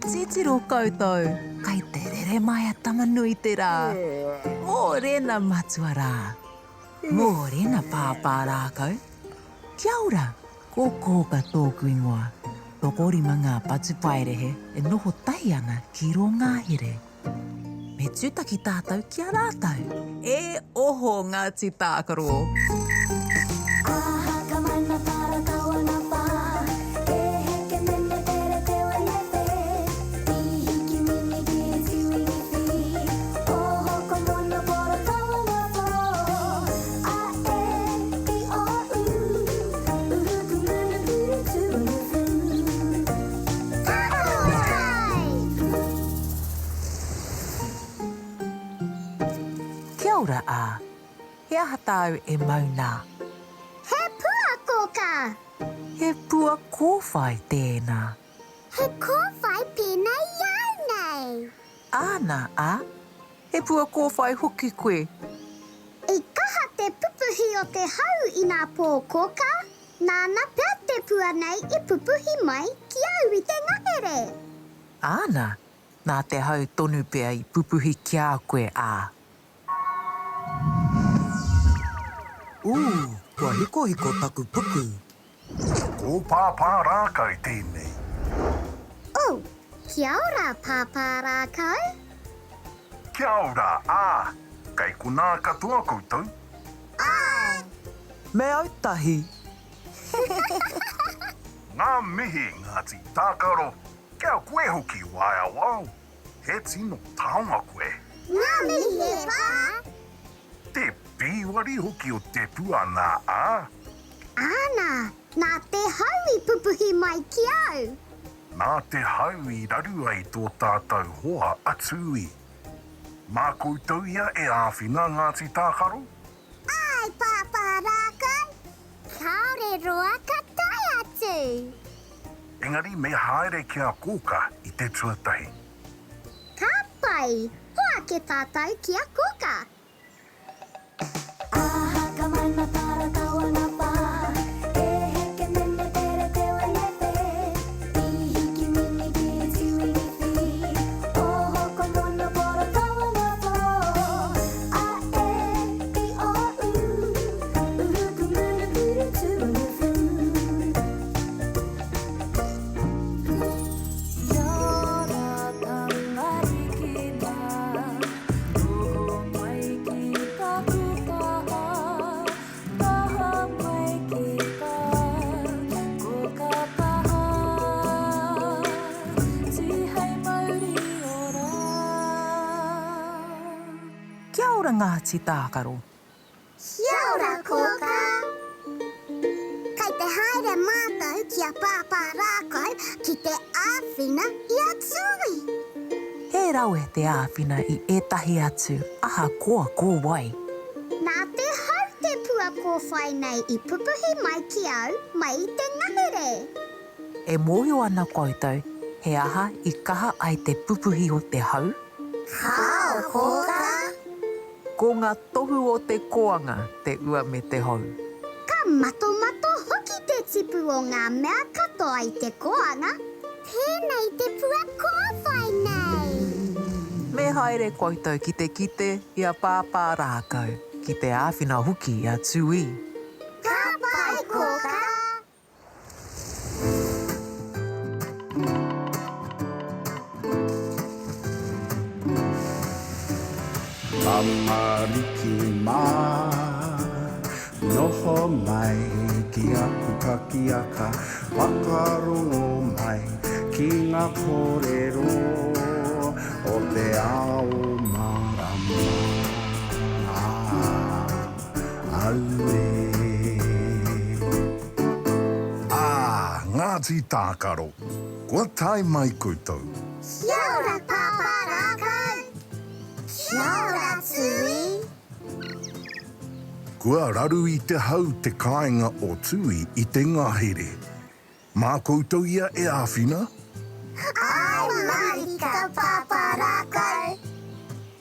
Titiro koutou, kai te rere mai a Tama-nui-te-rā. Mōrena matua rā. Mōrena pāpā rākau. Kia ora, ko Kōka tōku ingoa. Tokorima ngā patupaiarehe e noho tahi ana ki rō ngahere. Me tūtaki tātou ki a rātou. E oho Ngāti Tākaro! Kia ora A. He aha tāu e mau nā? He pua kōkā. He pua kōwhai tēnā. He kōwhai pēnei i au nei. Āna, A. He pua kōwhai hoki koe. I kaha te pupuhi o te hau inā pō kōkā, nāna pea te pua nei i pupuhi mai ki au i te ngahere. Āna, nā te hau tonu pea i pupuhi ki a koe, ā. Ū, kua hikohiko taku puku. Ko Pāpā Rākau tēnei. Oh, kia ora Pāpā Rākau. Kia ora, ā, kei konā katoa koutou? Āe! Me autahi! Ngā mihi Ngāti Tākaro, kia koe hoki Waeawao, he tino taonga koe. Ngā mihi e pā! Te pīwari hoki o te pua nā, ā? Āna, nā te hau i pupuhi mai ki au. Nā te hau i raru ai tō tātou hoa a Tūī. Mā koutou ia e āwhina Ngāti Tākaro? Āe, Pāpā Rākau, kāore roa ka tae atu. Engari me haere ki a Kōka i te tuatahi. Ka pai! Hoake tātou ki a Kōka. Kia ora Ngāti Tākaro. Kia ora Kōkā! Kei te haere mātou ki a Pāpā Rākau ki te āwhina i a Tui. He rawe te āwhina i ētahi atu ahakoa ko wai. Nā te hau te pua kōwhai nei i pupuhi mai ki au mai i te ngahere. E mōhio ana koutou he aha i kaha ai te pupuhi o te hau? Kāo, Kōkā! Ko ngā tohu o te koanga, te ua me te hou. Ka matomato hoki te tipu o ngā mea katoa i te koanga, pēnei te pua kōwhai nei. Me haere koutou ki te kite i a Pāpā Rākau, ki te āwhina hoki i a Tūī. Ka pai, Kōkā! Tamariki mā, noho mai ki aku pakiaka, whakarongo mai ki ngā kōrero o te ao mārama. Auē. Ā, Ngāti Tākaro, kua tae mai koutou. Kia ora Pāpā Rākau! Kia ora Tūī! Kua raru i te hau te kāinga o Tūī i te ngahere. Mā koutou ia e āwhina? Āe mārika Pāpā Rākau!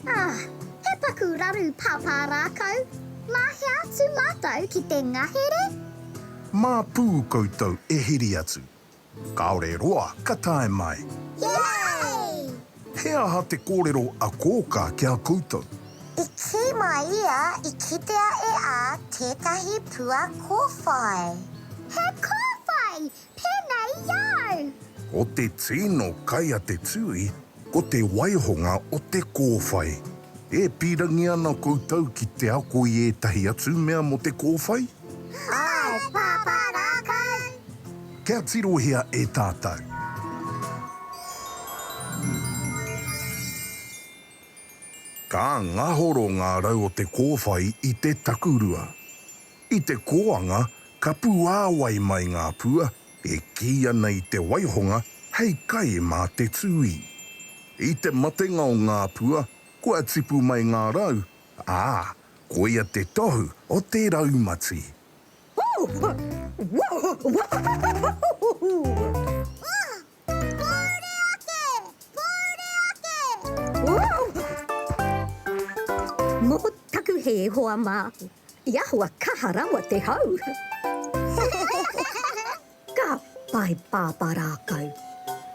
Ah, he paku raru Pāpā Rākau! Mā hea atu mātou ki te ngahere? Mā pū koutou e heri atu. Kāore roa ka tae mai. Yay! He aha te kōrero a Kōkā ki a koutou? I kī mai ia i kitea e a tētahi pua kōwhai. He kōwhai! Pēnei i a au! Ko te tino kai a te tūī, ko te waihonga o te kōwhai. E pīrangi ana koutou ki te ako i ētahi atu mea mō te kōwhai? Āe, Pāpā Rākau! Kia tirohia e tātou. Ka ngahoro ngā rau o te kōwhai i te takurua. I te kōanga, ka puāwai mai ngā pua e kī ana i te waihonga hei kai mā te tūī. I te matenga o ngā pua, kua tipu mai ngā rau, ā, koia te tohu o te raumati. Pōuri ake! Pōuri ake! Mō taku hē, hoa mā, i ahua kaha rawa te hau. Ka pai Pāpā Rākau.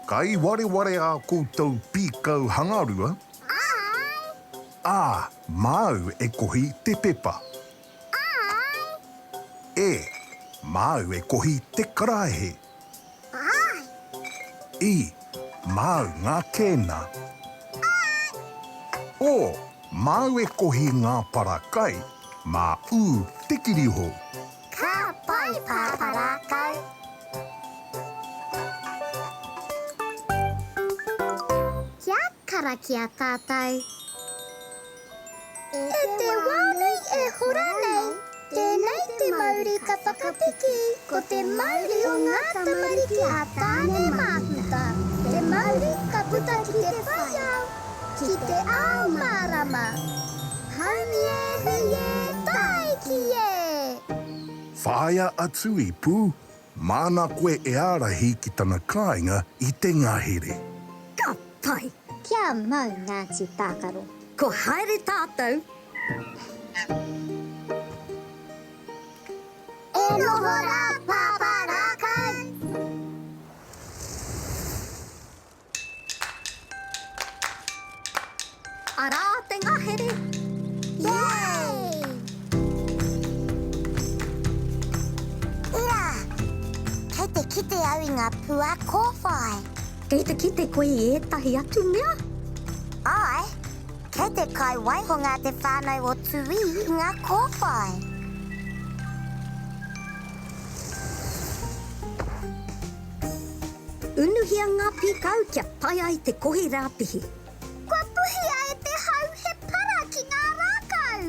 Kai wareware ā koutou pīkau hangarua? Āe! Ā, māu e kohi te pepa. Āe! E, māu e kohi te karaehe. Āe! I, māu ngā kēna. Āe! O, māu e kohi ngā para kai, mā ū te kirihou. Ka pai, Pāpā Rākau. Kia karakia tātou. E te wā nui e hora nei, tēnei te mauri ka whakapiki, ko te mauri o ngā tamariki a Tāne Māhuta, te mauri ka puta ki te whai ao, ki te ao mārama. Haumi e, hui e, tāiki e! Whāia atu i Pū, māna koe e ārahi ki tana kāinga i te ngahere. Ka pai! Kia mau Ngāti Tākaro. Ko haere tātou. E noho rā Pāpā Rākau. Arā te ngahere. Yay! Ira, kei te kite au i ngā pua kōwhai. Kei te kite koe i ētahi atu mea? Āe, kei te kai waihonga te whānau o Tūī i ngā kōwhai. Unuhia ngā pīkau kia pai ai te kohi rāpihi. Kua puhia e te hau he para ki ngā rākau.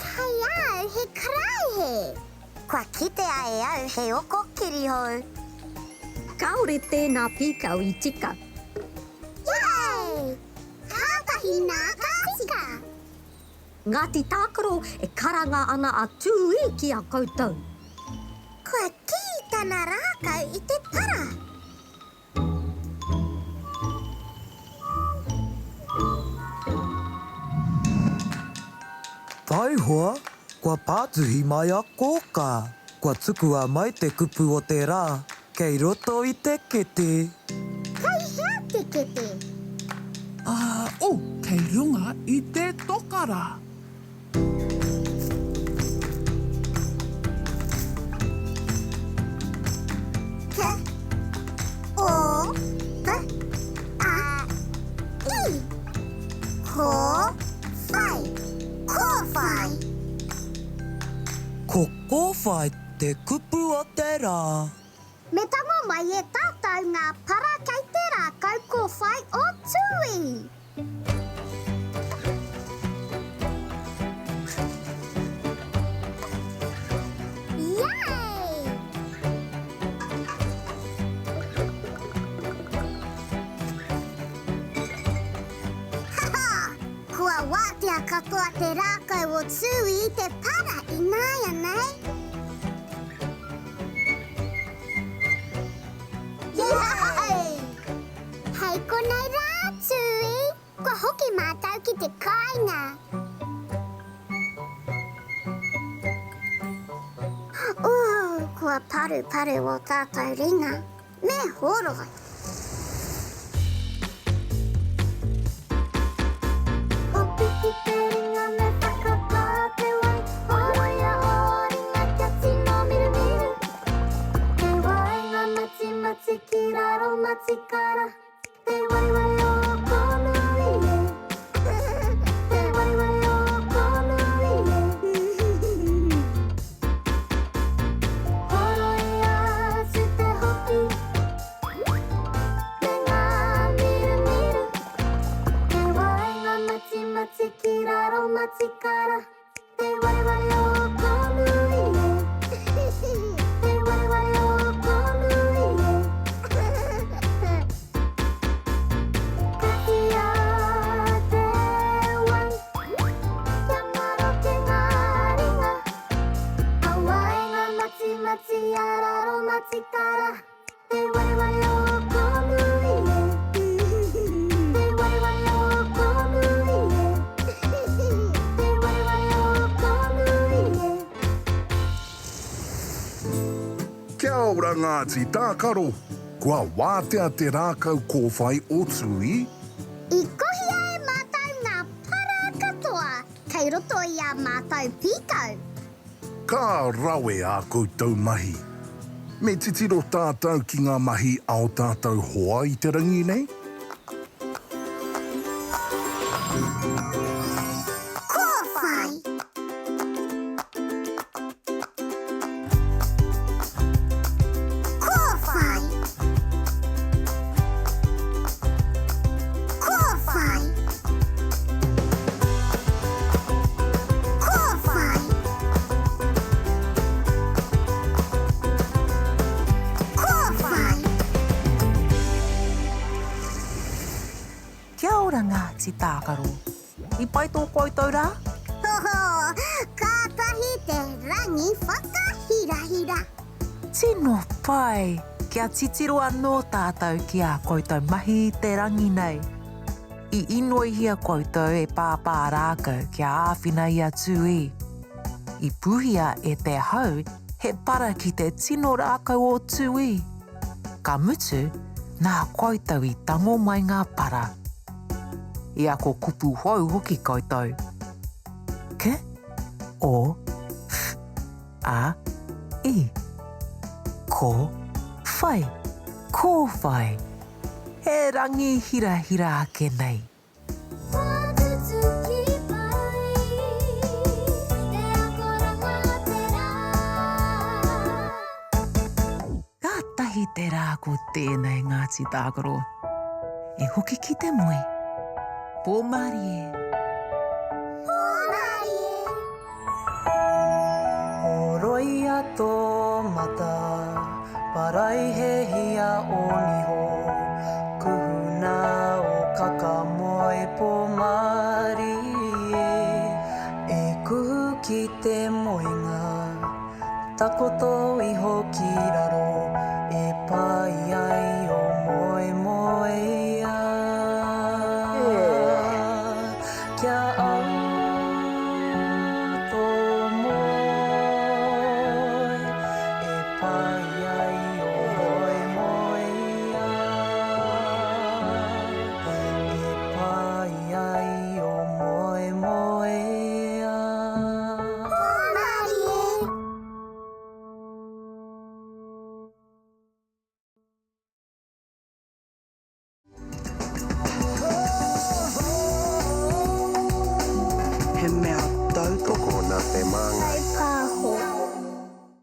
Kei a au he karaehe. Kua kitea e au he oko kirihou. Kāore tēnā pīkau i tika. Yay! Kātahi nā ka tika! Ngāti Tākaro e karanga ana a Tūī ki a koutou. Kua kī tana rākau i te para. Taihoa, kua pātuhi mai a Kōkā. Kua tukua mai te kupu o te rā, kei roto i te kete. Kei hea te kete? Ā, oh, kei runga i te toka rā. K O P A I Ko whai Kōwhai. Ko kōwhai te kupu o te rā. Me tango mai e tātou ngā para kei te rākau kōwhai o Tūī. Yay! Ha-ha! Kua wātea katoa te rākau o Tūī i te para ināianei. Yay! Hei konei rā, Tūī! Kua hoki mātou ki te kāinga. Ooh, kua paruparu ō tātou ringa. Me horoi. matikara, Te waewae o Kōnui e. Te waewae o Kōnui e. Horoia atu te hopi Me ngā mirumiru He waenga matimati ki raro matikara Te waewae o Kōnui e. Te waewae o Kōnui e. Katia te wai, kia maroke ngā ringa. Awaenga matimati a raro matikara. Te waewae o Kōnui e. Te waewae o Kōnui e. Te waewae o Kōnui e. Kia ora Ngāti Tākaro! Kua wātea te rākau kōwhai o Tūī? I kohia e mātou ngā para katoa kei roto i ā mātou pīkau. Ka rawe ā koutou mahi. Me titiro tātou ki ngā mahi a o tātou hoa i te rangi nei? Kōwhai. Kōwhai. Kōwhai. Kōwhai. Kōwhai. Kia ora Ngāti Tākaro. I pai tō koutou rā? Hoho, kātahi te rangi whakahirahira. Tino pai! Kia titiro anō tātou ki ā koutou mahi i te rangi nei. I inoihia koutou e Pāpā Rākau kia āwhina i a Tūī. I puhia e te hau he para ki te tino rākau o Tūī. Ka mutu, nā koutou i tango mai ngā para. I ako kupu hou hoki koutou. K, O, F, A, I. Ko, whai, kōwhai. He rangi hirahira ake nei. Kua tutuki pai te akoranga o te rā. Kātahi te rā ko tēnei Ngāti Tākaro. E hoki ki te moe. Pō mārie. Pō mārie. Horoia tō mata, paraihehia ō niho, kuhuna ō kakamoe pō mārie, e kuhu ki te moenga. Takoto iho ki raro e pai ai o moemoeā. Kia au tō moe e pai ai o moemoeā. E pai ai o moemoeā. Hōmarie! He mea.